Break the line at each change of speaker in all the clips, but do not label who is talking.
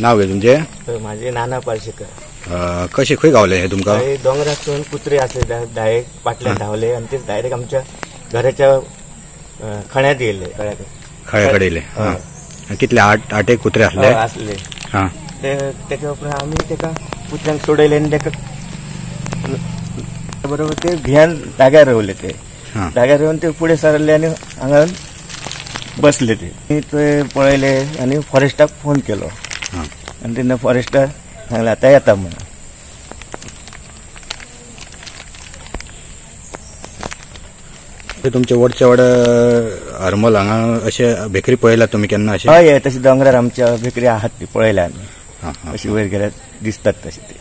नाव घे तुमचे?
माझे नाना पार्शेकर.
कशे खंय गावले हे तुमका?
दोंगरातून कुत्रे असले 10 पाटल्यान धांवले आणि ते डायरेक्ट आमच्या घराच्या खण्यात गेले.
खळ्याकडे येले. कितले 8 एक कुत्रे असले
असले. ते त्याच्या उपरांत आम्ही तेका कुत्र्यांक सोडयले आनी तेका बरोबर ते भियान जाग्यार रावले. ते जाग्यार रावन ते फुडें सरले आनी हांगा बसले. ते ते पळयले आनी फॉरेस्टाक फोन केलो आनी तेन्ना फॉरेस्टाक सांगलें आतां येता म्हणून.
तुमचे वडचे वड हरमल हांगा अशे बेकरी पळयला तुमी केन्ना? अशें
हय, तशें दोंगरार आमच्या बेकरी आहात ती पळयल्या आमी. अशी वयर गेल्यार दिसतात तशें ते.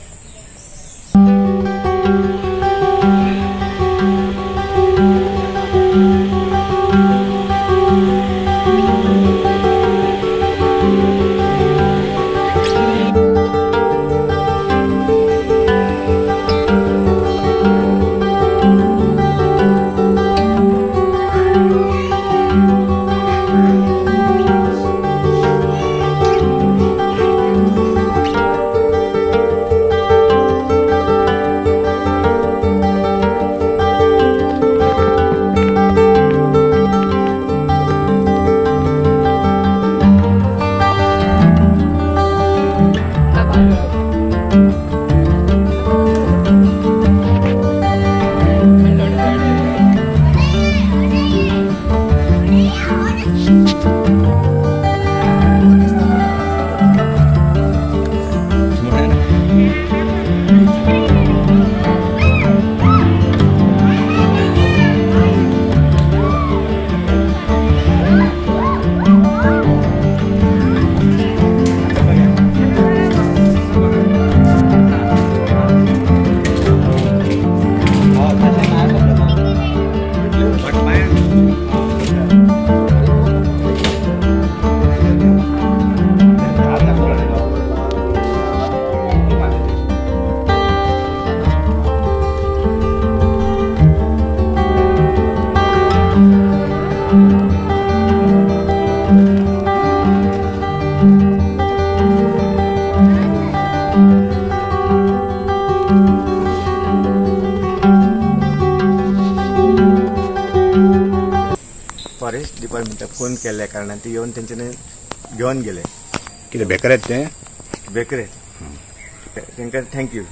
फॉरेस्ट डिपार्टमेंटाक फोन केल्ल्या कारणान ते येवन तेंच्यानी घेवन गेले.
कितें बेकरेत ते?
बेकरेत. तेंकां thank you.